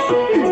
As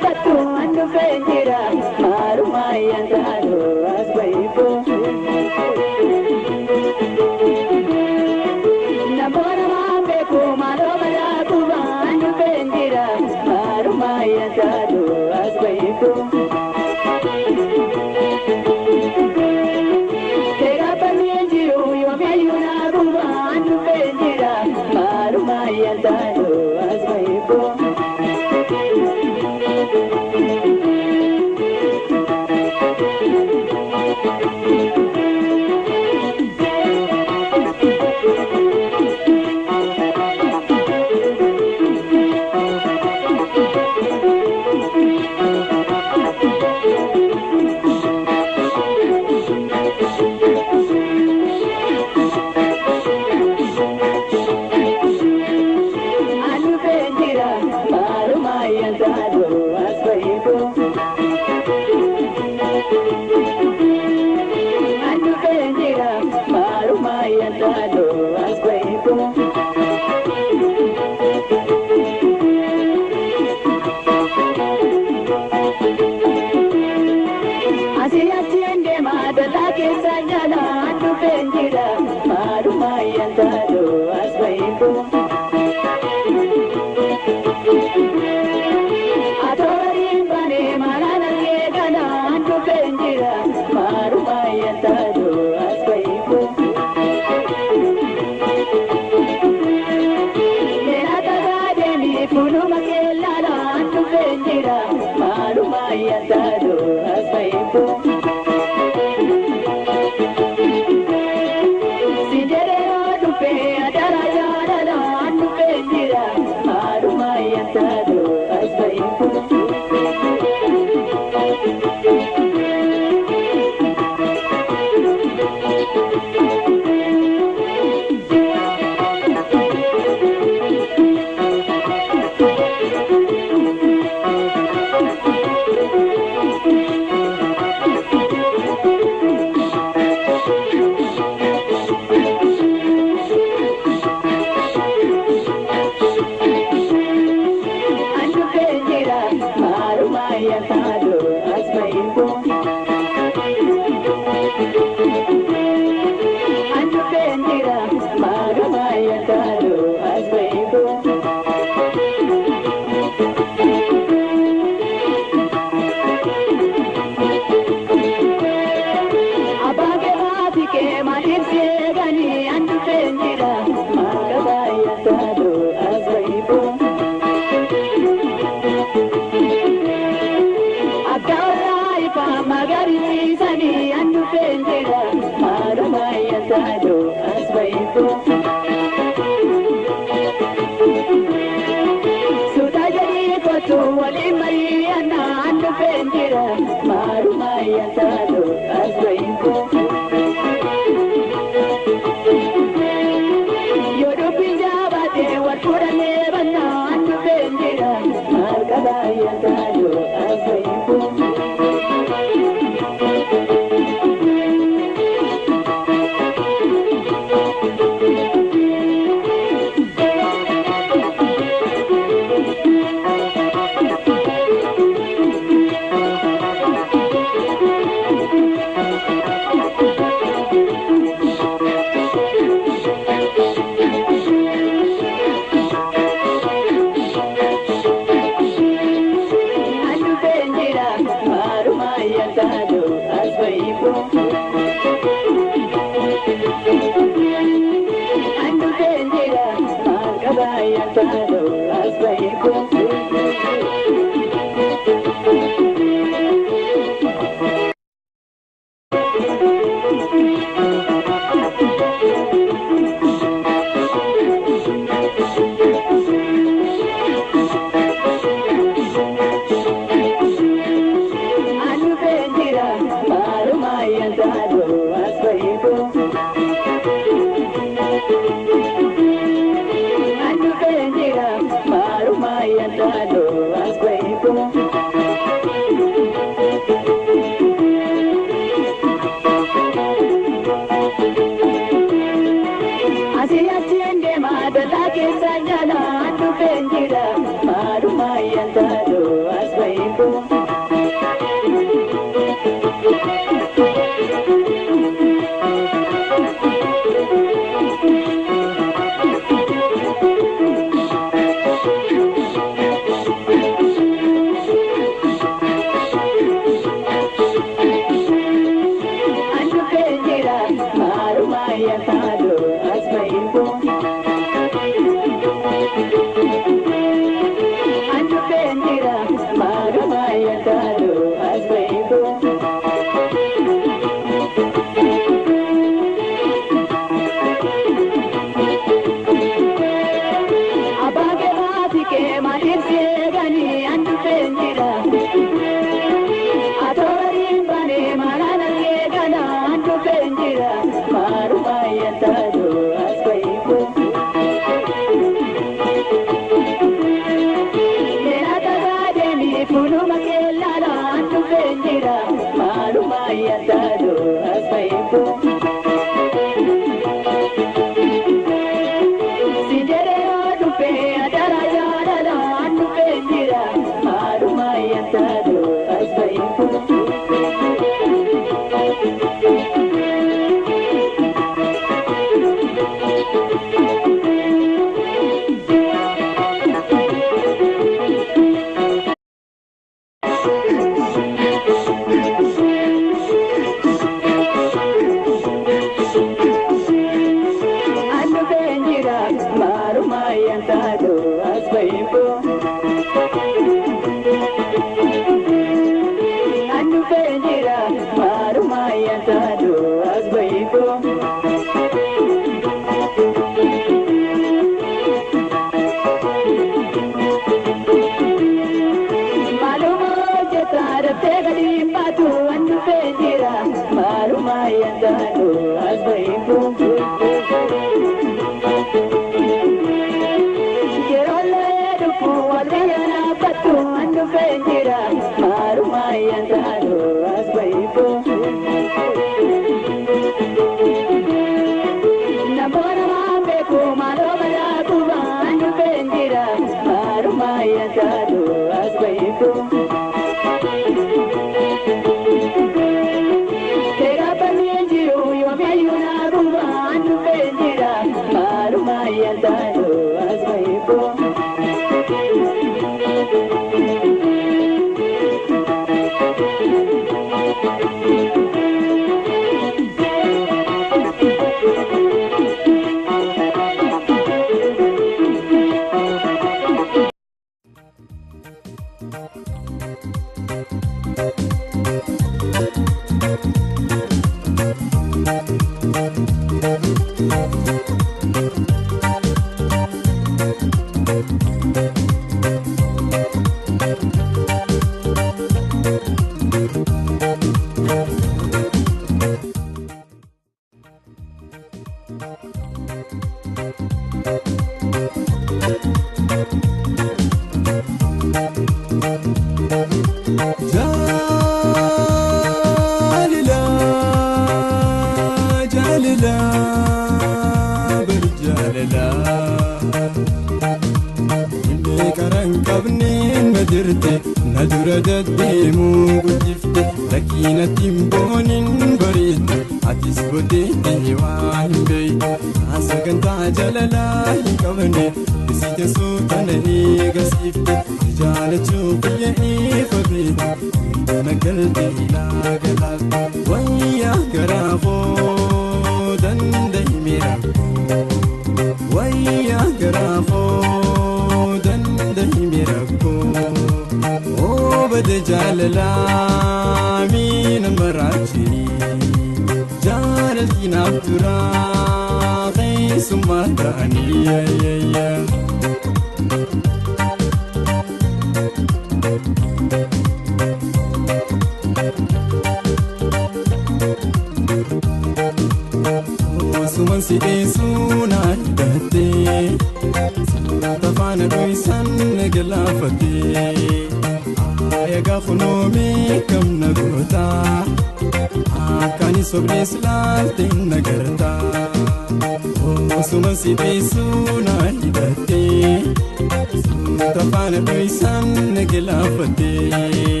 Suuta faana dho'isan na galaafattee.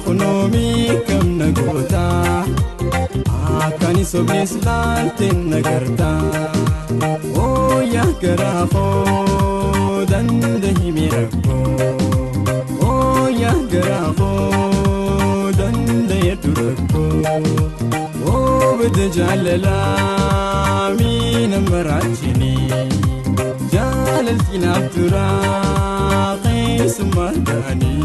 Kunoomi kam na goota Akkani sobnes laalteen na garta Oo yaa garaa koo dandahi miirakkoo Oo yaa garaa koo danda'eetu rakkoo Oo bada jaalalaa miina maraachini Jaalalti naaf turaa keessumaa ta'anii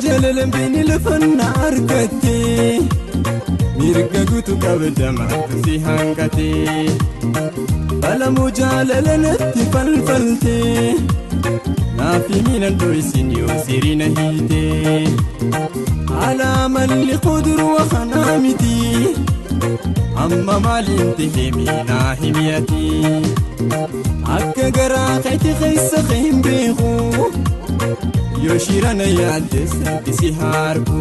Jalalan bini lafa na argatte mirga guutuu qabda maaltu si hanqate Falamuu jaalala natti falfalte naaf himinan dho'isin yoo sirina hiite Alaa malli qudurwa kanaa miti amma maaliin tahe miinaa himiyati Akka garaa keetti keessa hin beeku Yoshirana yaaddes si harku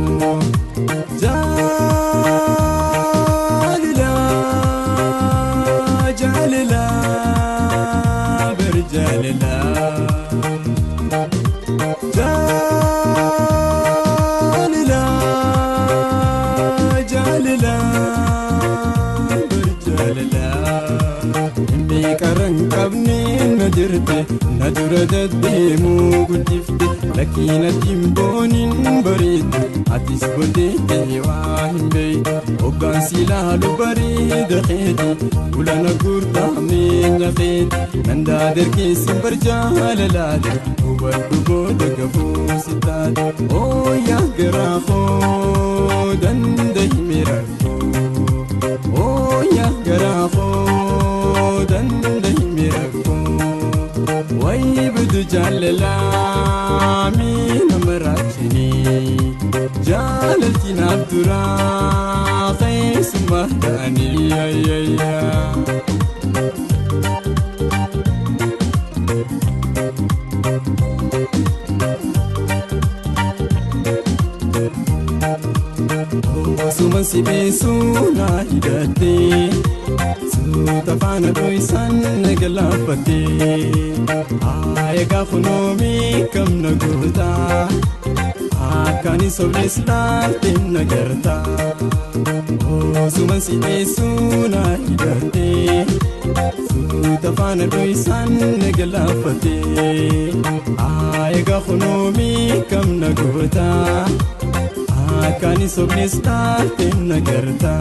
Jaalala jaalala bar jaalala Jaalala jaalala bar jaalala Meeqaran qabne na jirte na dura deddeemuu guddifte Lakkina timboonin bareeddu atis booddeettee waa hin beektu Hoggaansi ilaalu bareeda keeti ulana gurtaamee nyakeeti Nandaa dargeessin barjaalalaate hubadhu booda gafuu si taate Oo yaa garaa koo dandahi miirakkoo Oo yaa garaa koo dandahi miirakkoo Wayi bidu jaalalaa miina maraachini Jaalalti naaf turaa keessumaa ta'anii Osuman si beesuu na hidhattee Suuta faana dho'isan na galaafattee Egaa kunoomi kam na goota Akkani sobnes laalteen na garta Osuman si beesuu na hidhattee Suuta faana dho'isan na galaafattee Egaa kunoomi kam na goota Akkani sobnes laalteen na garta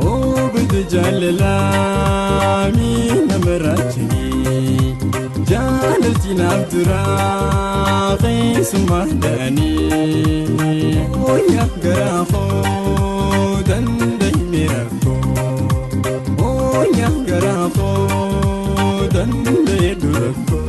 Oo bidu jaalalaa miina maraachini Jaalalti naaf turaa keessumaa ta'anii Oo yaa garaa koo dandahi miirakkoo Oo yaa garaa koo danda'eetu rakkoo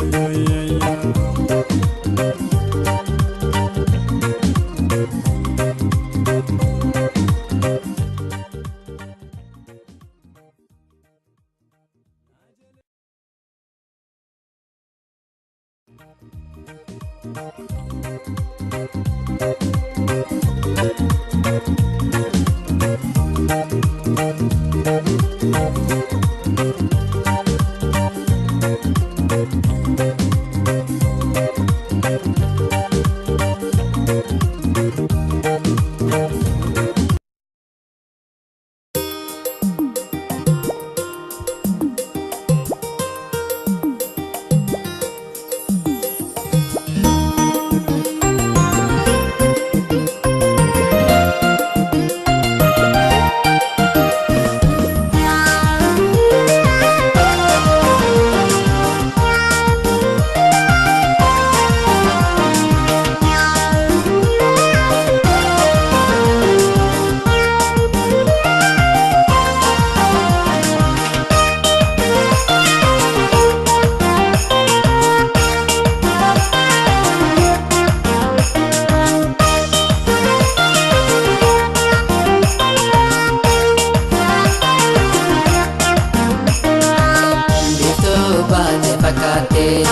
fakkaate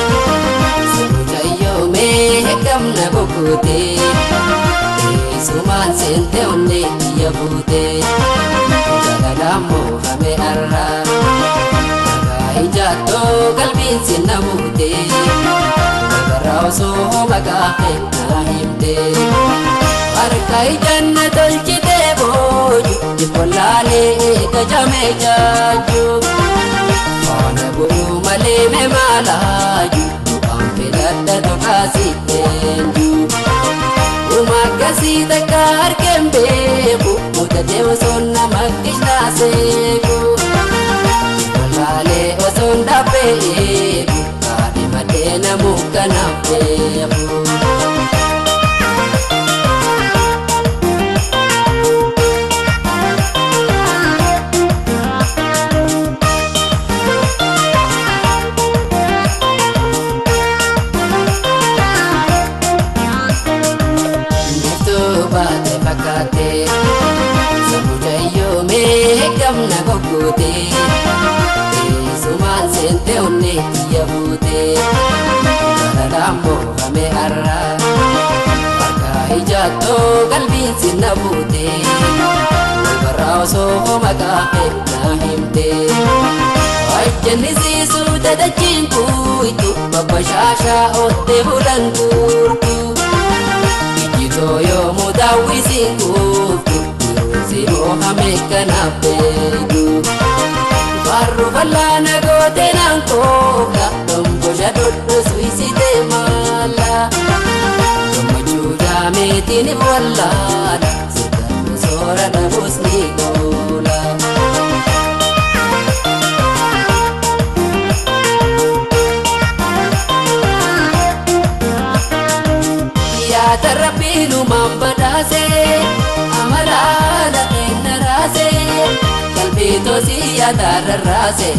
Mucayyoo mee gamna bokkute Teessumaan seente onnee kiyya buute Jaalala moofame har'a Dhagaa ijaattoo qalbiin sinna buute Dabarraa osoo maqaa kee naa himte. Akka ijanna tolchitee booju jibbolaalee gajamee jaaju. Faana bu'uu malee mee maalaaju du'aan filadha tokkaasii eenyu. Uma akkasii takka argeen beeku mudatee osoo nama qishnaa seeku. Jibbolaalee osoo hin dhabbee eegu kaadhimadhee namuu kanaaf beeku. Baate fakkaate samujayyoo mee gamna goggote teessumaan seente onnee kiyya buute jalalaan moofame har'a harka ijaattoo qalbiin sinna buute walbarraa osoo maqaa na himte ajjannisiisuu dadachiin kuitu babbashaashaa ootte bulan gurtu. Ijjitoo mudaawwisiin kuuftu si moohame kanaaf beeku. Farru bal'aana gootee naan koofta dombosha dhodhosu isitee maala. Gammachuu jaameetiin wallaala sirgannu soora dhabuus ni goola. Yaada rabbiin uumaan badhaasee amala lafeen raasee qalbii toosii yaada rarraasee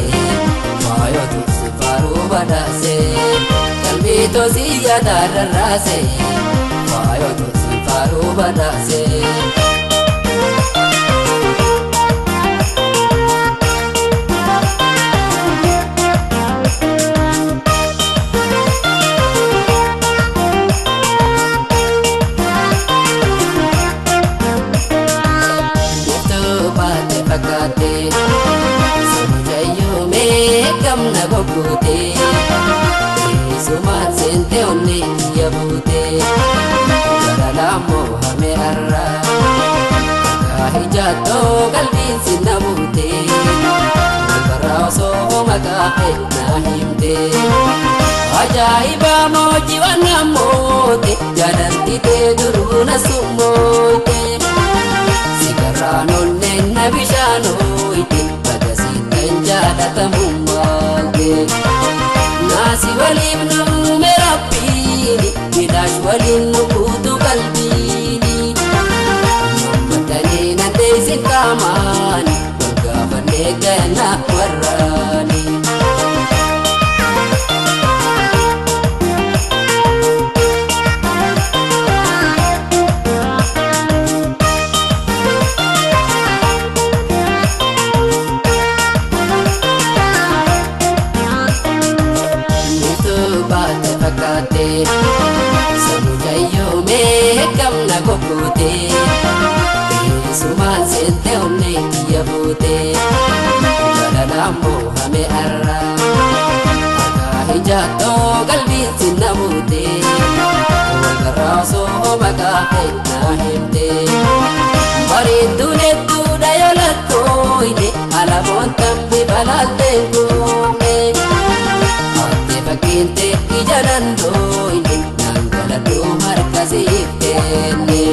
waayoo tursi faaruu badhaasee qalbii toosii yaada rarraasee waayoo tursi faaruu badhaasee. Fakkaate samujayyoo mee gamna goggote teessumaan seente onnee kiyya buute jalalaan moohame har'a akka ijaattoo qalbiin sinna buute walbarraa osoo maqaa na himte ajaa'iba moojiiwwan namoote jaalalti tee duruu na summoote. Sigarraan onneen na bishaan ooyite bagasiittan jaalatamu maalte. Naasi waliif nu uume rabbiini midhaash waliin nu guutu qalbiini. Mammatanii nan deessin qaamaani wal gaafannee ganna warraani. Fakkaate samujayyoo mee gamna goggote teessumaan seente onnee kiyya buute jalalaan moohame har'a akka ijaattoo qalbiin sinna buute walbarraa osoo maqaa na himte bareedduun hedduudha yoo lakkooyne alaboon tambi balaalteen kuune. Fakkiinte ija dandooyne dhangaladhuu harka siif kenne.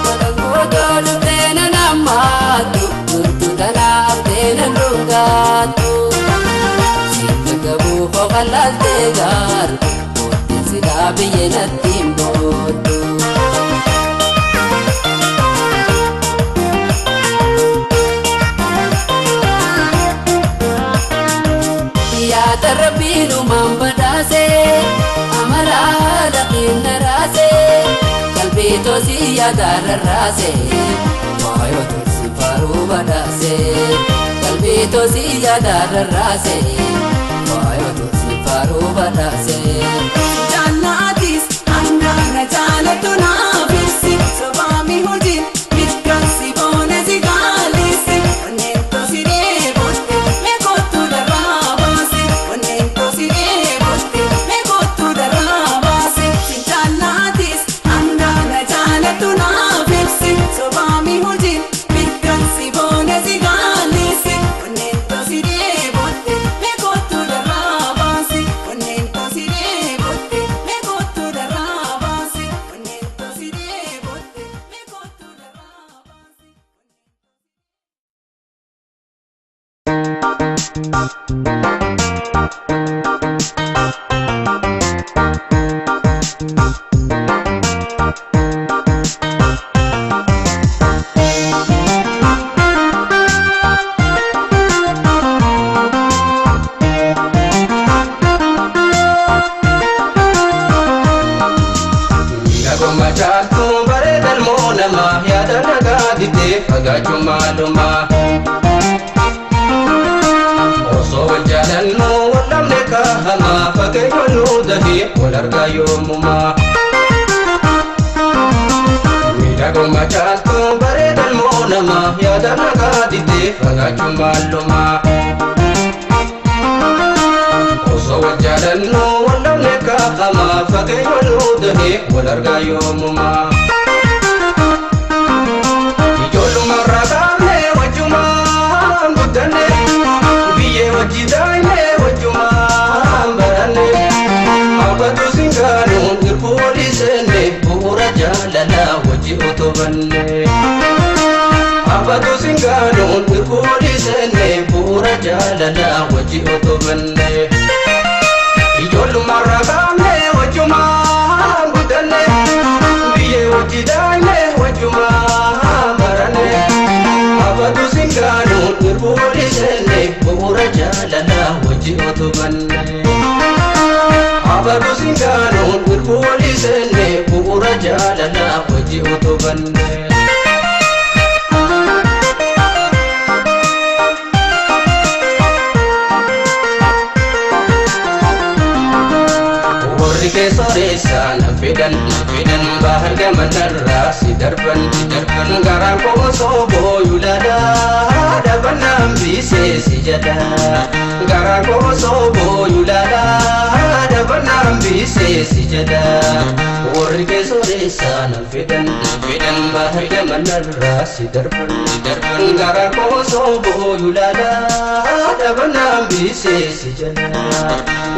Godhangootoo dhuftee nan hammaattu turtu tanaaf teenan dhungaattu. Siif gabuu hoqalaaltee gaartu mootiin silaa biyye natti hin booddu. Yaada rabbiin uumaan badhaasee amala lafeen raasee qalbii toosii yaada rarraasee waayoo tursi faaruu badhaasee qalbii toosii yaada rarraasee waayoo tursi faaruu badhaasee. Jaalladhis hangaara jaalattu naaf ibsi sobaami hojiin mirkansi boone si gaalisi onneen tosi dheebotte mee kottu darraa baasi onneen tosi dheebotte mee kottu darraa baasi. Jaalladhis hangaara jaalattu naaf. Miidhagummaa caaltuu bareedan moo namaa yaada nagaa didee fagaachuu maalumaa. Osoo wal jaalannuu wal dhabne kaa'amaa fageenya nuu dahee wal argaa yoomumaa. Miidhagummaa caaltuu bareedan moo namaa yaada nagaa didee fagaachuu maalumaa. Osoo wal jaalannuu wal dhabne kaa'amaa fageenya nuu dahee wal argaa yoomumaa. Ijoollummaarraa kaafnee wajjumaan guddanne biyyee wajji daa'imee wajjumaan baranne hawwatu singaanuun hirkuu walii seenne bu'uura jaalalaa wajji utubanne. Hawwatu singaanuun hirkuu walii seenne bu'uura jaalalaa wajji utubanne. Ijoollummaarraa kaafnee wajjumaan guddanne biyyee wajji daa'imee wajjumaan baranne hawwatu singaanuun hirkuu walii seenne bu'uura jaalalaa wajji utubanne. Hawwatu singaanuun hirkuu walii seenne bu'uura jaalalaa wajji utubanne. Warri keessoreessaa na fedhan bahar gamanarraa si darban garaan koo osoo booyuu laalaa dhabannaan biisee si jedha. Garaan koo osoo booyuu laalaa dhabannaan biisee si jedha. Warri keessoreessaa na fedhan bahar gamanarraa si darban garaan koo osoo booyuu laalaa dhabannaan biisee si jedha.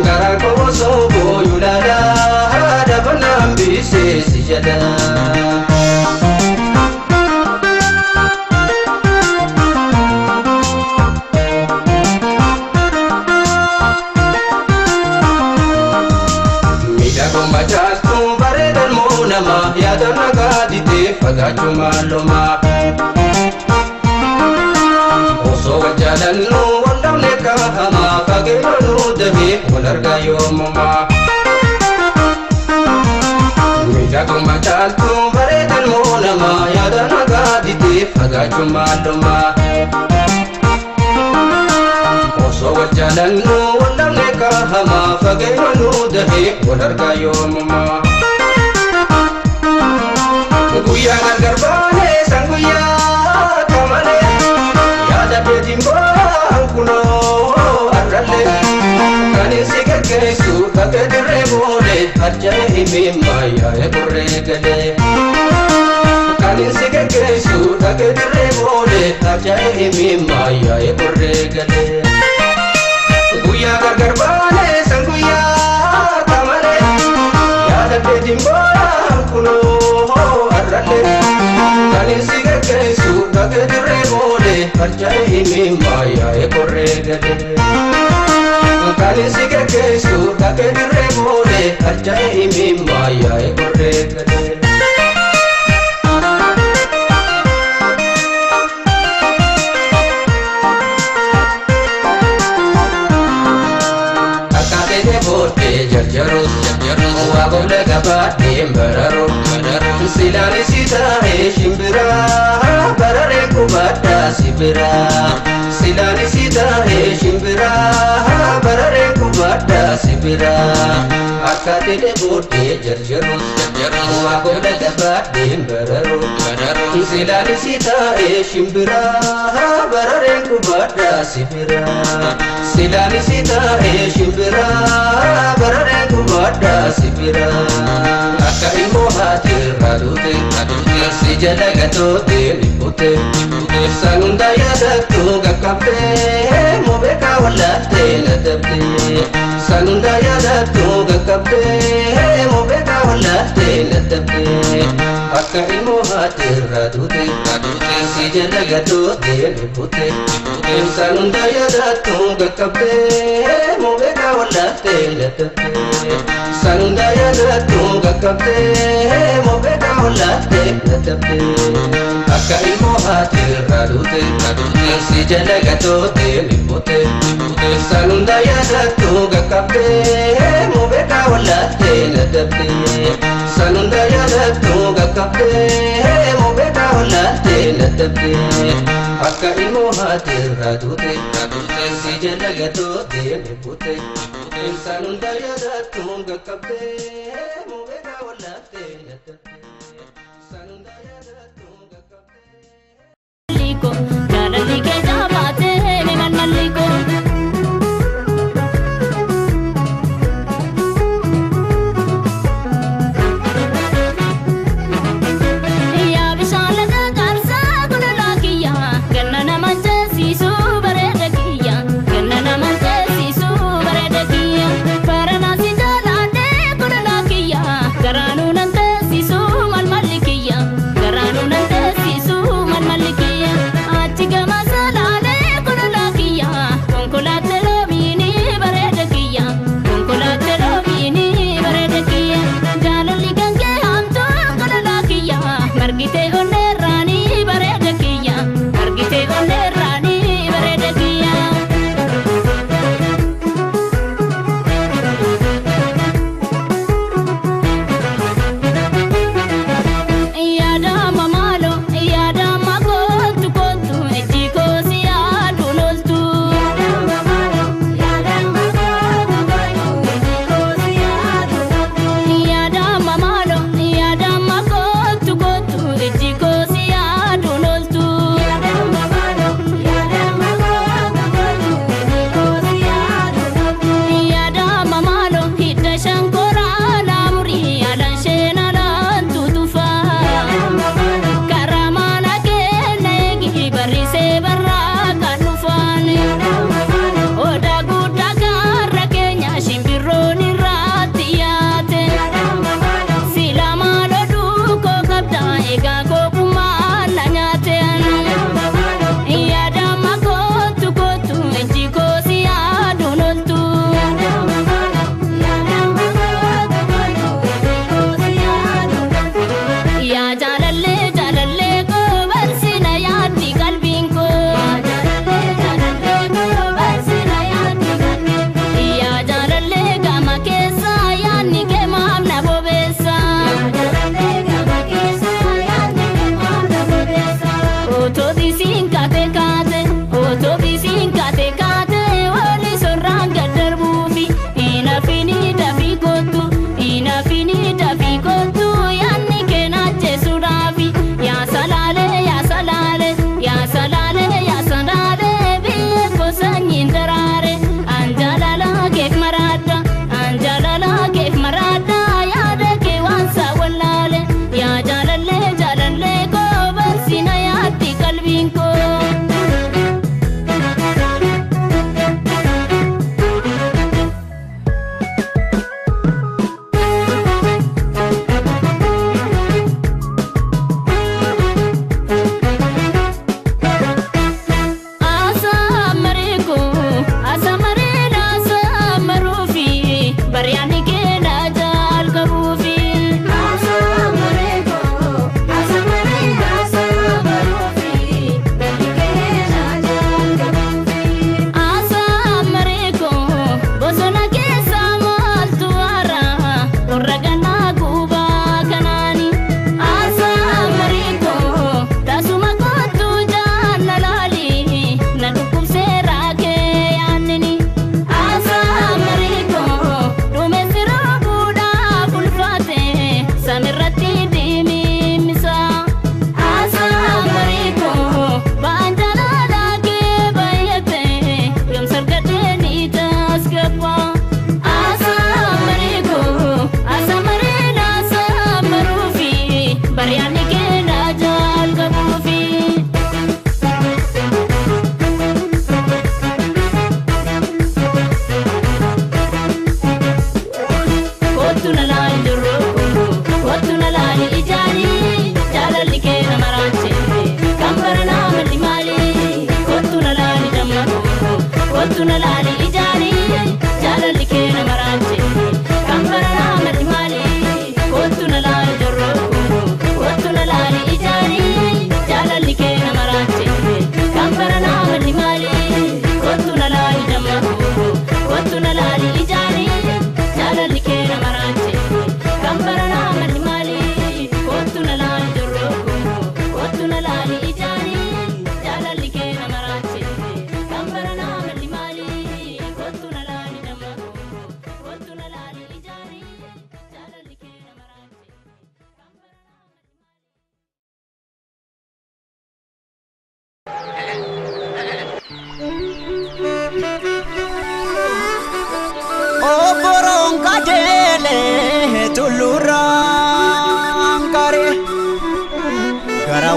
Garaan koo osoo booyuu laalaa dhabannaan biisee si jedha. Miidhagummaa caaltuu bareedan moo namaa yaada nagaa didee fagaachuu maalumaa. Osoo wal jaalannuu wal dhabne kaa'amaa fageenya nuu dahee wal argaa yoomumaa. Miidhagummaa caaltuu bareedan moo namaa yaada nagaa didee fagaachuu maalumaa. Osoo wal jaalannuu wal dhabne kaa'amaa fageenya nuu dahee wal argaa yoomumaa. Guyyaa gargar baanee san guyyaa kamalee yaada keetiin boo'an kunoo har'allee kan si geggeessu dhaqee dirree boolee harca'ee himimmaa yaa'ee qorree galee. Kan si geggeessu dhaqee dirree boolee harca'ee himimmaa yaa'ee qorree galee. Guyyaa gargar baanee san guyyaa kamalee yaada keetiin boo'an kunoo har'allee kan si geggeessu dhaqee dirree boolee harca'ee himimmaa yaa'ee qorree galee. Kan si geggeessu dhaqee dirree boolee harca'ee himimmaa yaa'ee qorree galee. Akkaatee booddee jarjarus waa gola gabaadheen bararu silaan si taa'ee shimbiraa bararee qubadhaa si biraa silaan si taa'ee shimbiraa bararee qubadhaa si biraa. Akkaatee booddee jarjarus waa gola gabaadheen bararu silaan si taa'ee shimbiraa bararee qubadhaa si biraa silaan si taa'ee shimbiraa bararee qubadhaa si biraa. Akka ilmoo haati irraa duute si jala gatoote ni buute san hunda yaadattu qaqqabdee moo beekaa wallaaftee na dabdee san hunda yaadattu qaqqabdee moo beekaa wallaaftee na dabdee. Akka ilmoo haati irraa duute si jala gatoote ni buute san hunda yaadattu qaqqabdee moo beekaa wallaaftee na dabdee san hunda yaadattu qaqqabdee moo beekaa wallaaftee na dabdee. Akka ilmoo haati irraa duute si jala gatoote ni buute san hunda yaadattu qaqqabdee moo beekaa wallaaftee na dabdee san hunda yaadattu gaqqabdee mubeeta wallaaltee dadhabdee akka ilmoo haati irraa duute si jala gatoote buute isaan hunda yaadattuun gaqqabdee mubeeta wallaaltee dadhabdee isaan hunda yaadattuun gaqqabdee. Jaalalli kee jaabaatee ni malmalliko.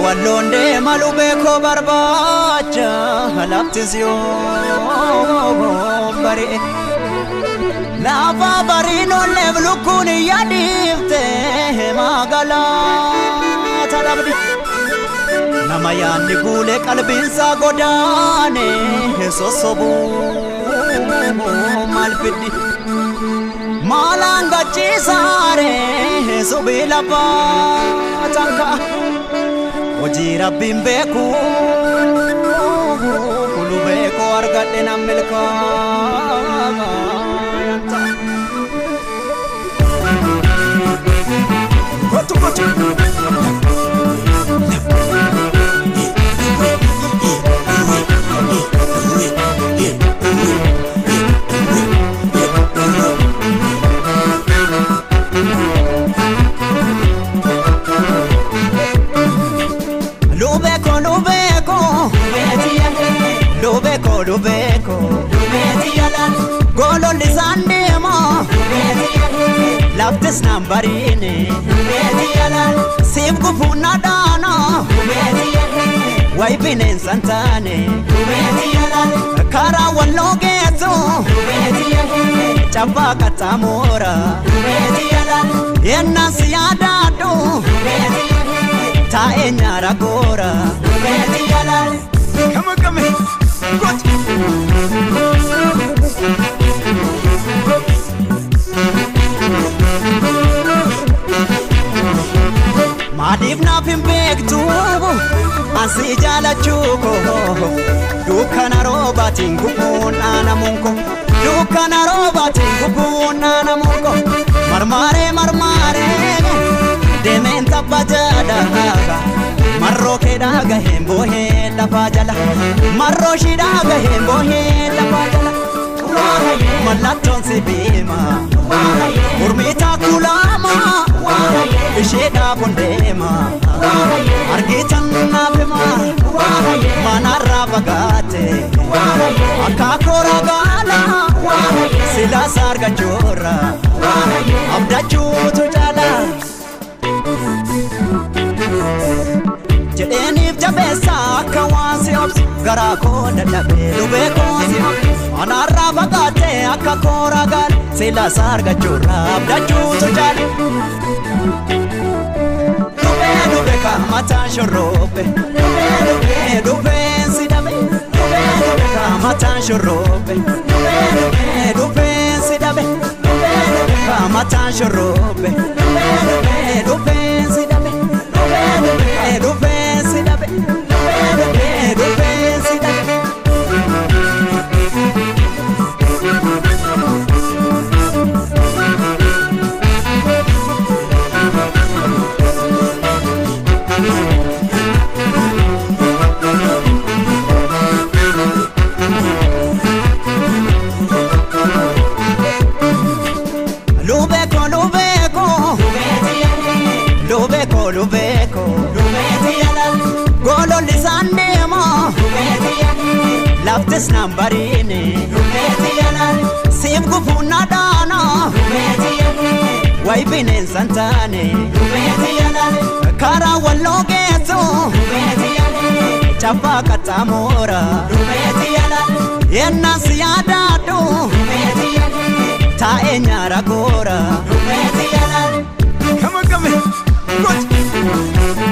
Walloon deema lubee koo barbaacha laftis yoo bari'e. Lafa bariin olleef lukkuun yaadiifte magaalaa dhabdi. Nama yaadni guulee qalbiinsaa godaane sossobuu maal fiddi? Maalaan gachiisaare subii lafaa tanka'a. Hojii rabbiin beeku lubee koo argadhe nan milkaa'a. Kotu kotu. Lubeko, lubeko, lubeko, lubeko, gololli isaan deema, laftis naan bariine, siif gufuun na dhaana, wayi bineensa hin taane, karaa walloo geessu, cabbaa qaxxaamuura, yennaan si yaadaadhu. Taa'ee nyaara goora. Come on, come on. Good. Maaliif naaf hin beektu ansi jaalachuu koo dukkana roobaatiin gubuun aanamuun koo dukkana roobaatiin gubuun aanamuun koo marmaaree marmaaree deemeen tabba jaalaa marroo keedhaa gaheen boohee lafaa jala marroo shidhaa gaheen boohee lafaa jala mallattoon si beema gurmiitaa kulaama isheedhaaf hundeema argitan naaf hima manarraa fagaate akaakoo ragaala silaas argachuurra abdachuutu caala. Jedheeniif jabeessa akka waan si obsu garaa koo dadhabee lubee koo si obsu anaarraa fagaatee akka koora gaale silaas argachuurra abdachuutu caala. Lubee lubee kan mataan shorrobe lubee lubee lubeen si dhabe lubee lubee kan mataan shorrobe lubee lubee lubeen si dhabe lubee lubee kan mataan shorrobe lubee lubee lubeen si dhabe lubee lubee lubeen si dhabe lubee lubee lubeen si dhabe. Lubeko, lubeko, lubeko, lubeko, gololli isaan deema, laftis naan bariine, siif gufuun na dhaana, wayi bineensa hin taane, karaa walloo geessu, cabbaa qaxxaamuura, yennaan si yaadaadhu. Taa'ee nyaara goora. Come on, come on. Good.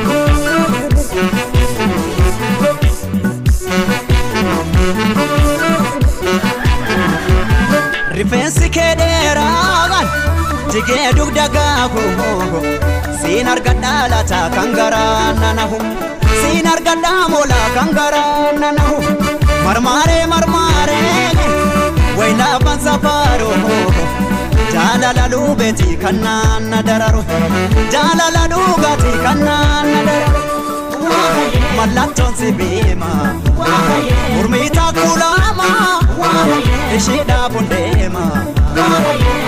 Rifeensi kee dheeraan jigee dugda gaafu siin argadhaa laata kan garaa nanahu siin argadhaa moolaa kan garaa nanahu marmaaree marmaaree wayi laafan safaaroo jaalala lubeeti kan naanna dararu jaalala dhugaatii kan naanna dararu mallattoon si beema mormiitaa kulaama isheedhaaf hundeema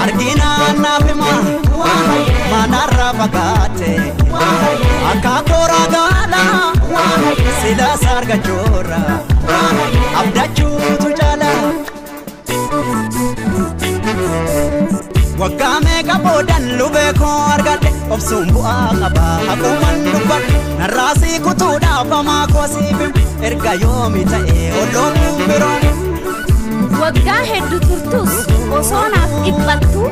arginaan naaf hima manarraa fagaate akaakoo ragaala silaas argachuurra abdachuutu caala. Waggaa meeqa boodan lubee koo argadhe obsuun bu'aa qaba haquuman dubbadhe narraasii kutuudha. siif erga yoomi ta'e oloomuun biroomu. Waggaa hedduu turtus osoo naaf dhiphattu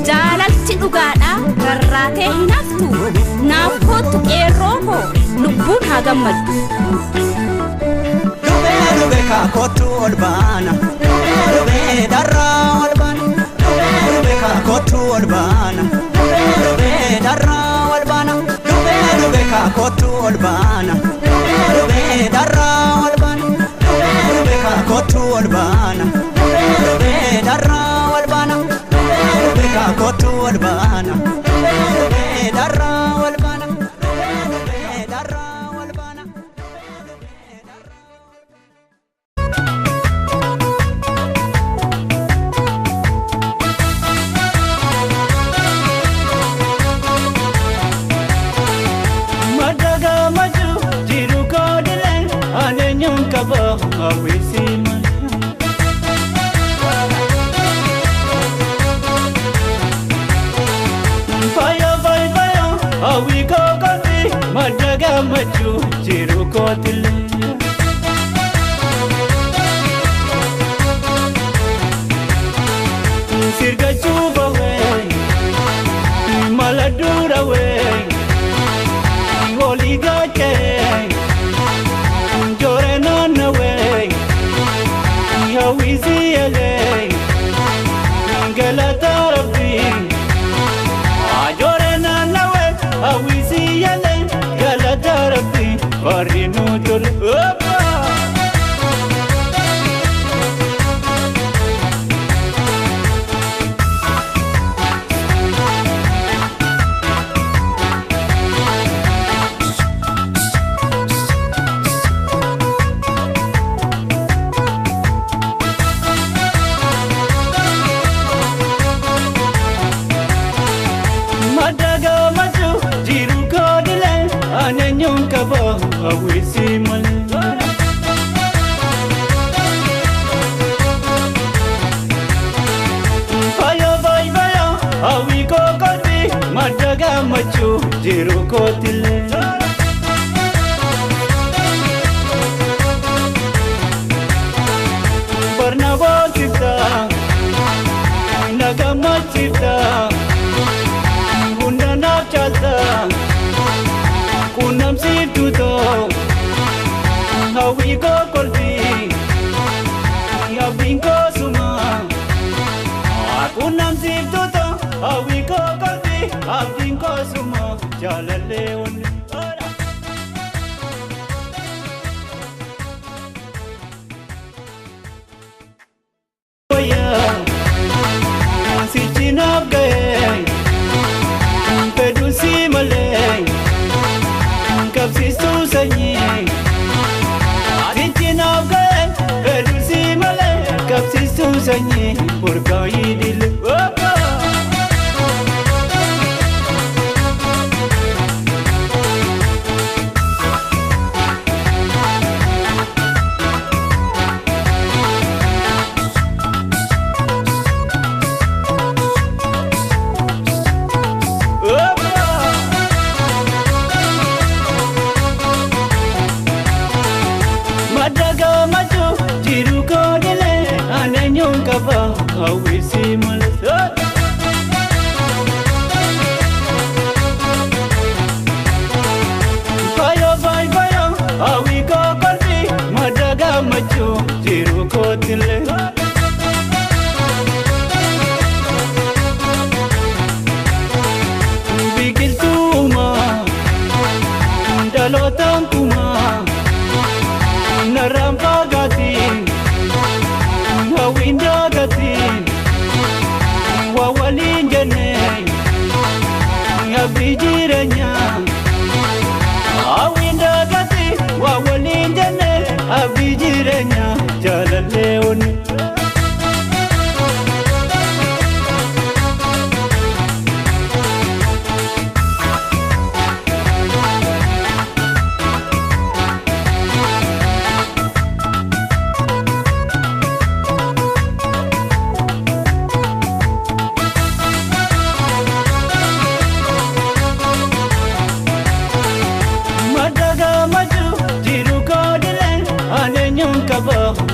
jaalalti dhugaadhaa rarraatee hin haftu naaf kottu qeerroo koo lubbuun haa gammaddu. Dhubee dhubee kaakottu ol baana dhubee dhubee darraa ol baana dhubee dhubee kaakottu ol baana dhubee dhubee darraa ol baana dhubee dhubee kaakottu ol baana dhubee dhubee darraa ol baana dhubee dhubee kaakottu ol baana dhubee dhubee darraa ol baana dhubee dhubee kaakottu ol baana dhubee dhubee darraa ol baana dhubee dhubee darraa ol baana dhubee dhubee darraa ol baana.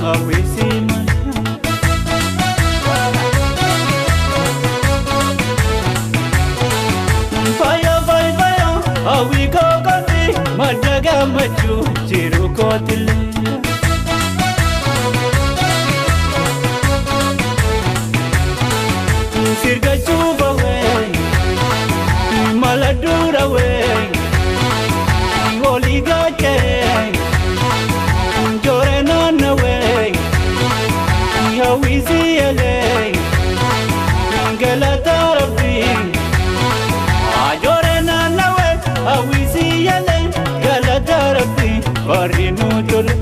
hawwisi malee. Faya faya faya hawwi koo kooti madda gammachuu jiru kootilee. Sirgachuu bawee mala dura wee olii gaachee jooree naannawee hawwisi yelee galata rabbii jooree naannawee hawwisi yelee galata rabbii warri nu tolu.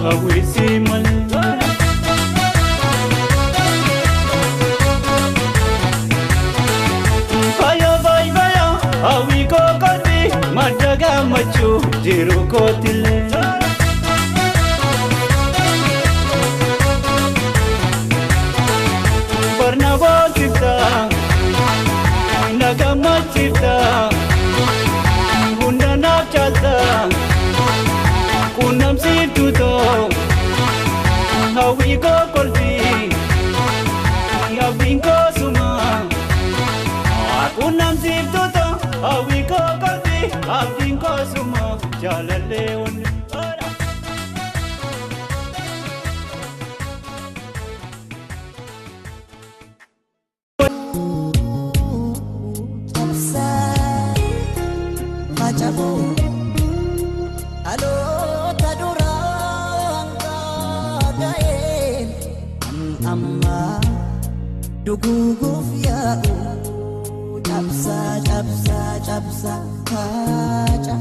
Hawwisi malee. Faya faya faya hawwi koo kooti madda gammachuu jiru kootilee. Barna boosifta na gammachiifta hunda naaf caalta. Quunnamsiiftuu too hawwii koo kolfii abdiin koo suma. Quunnamsiiftuu too hawwii koo kolfii abdiin koo suma jaalallee wanni. Duguguuf yaa'u cabsa cabsa cabsa kaaca.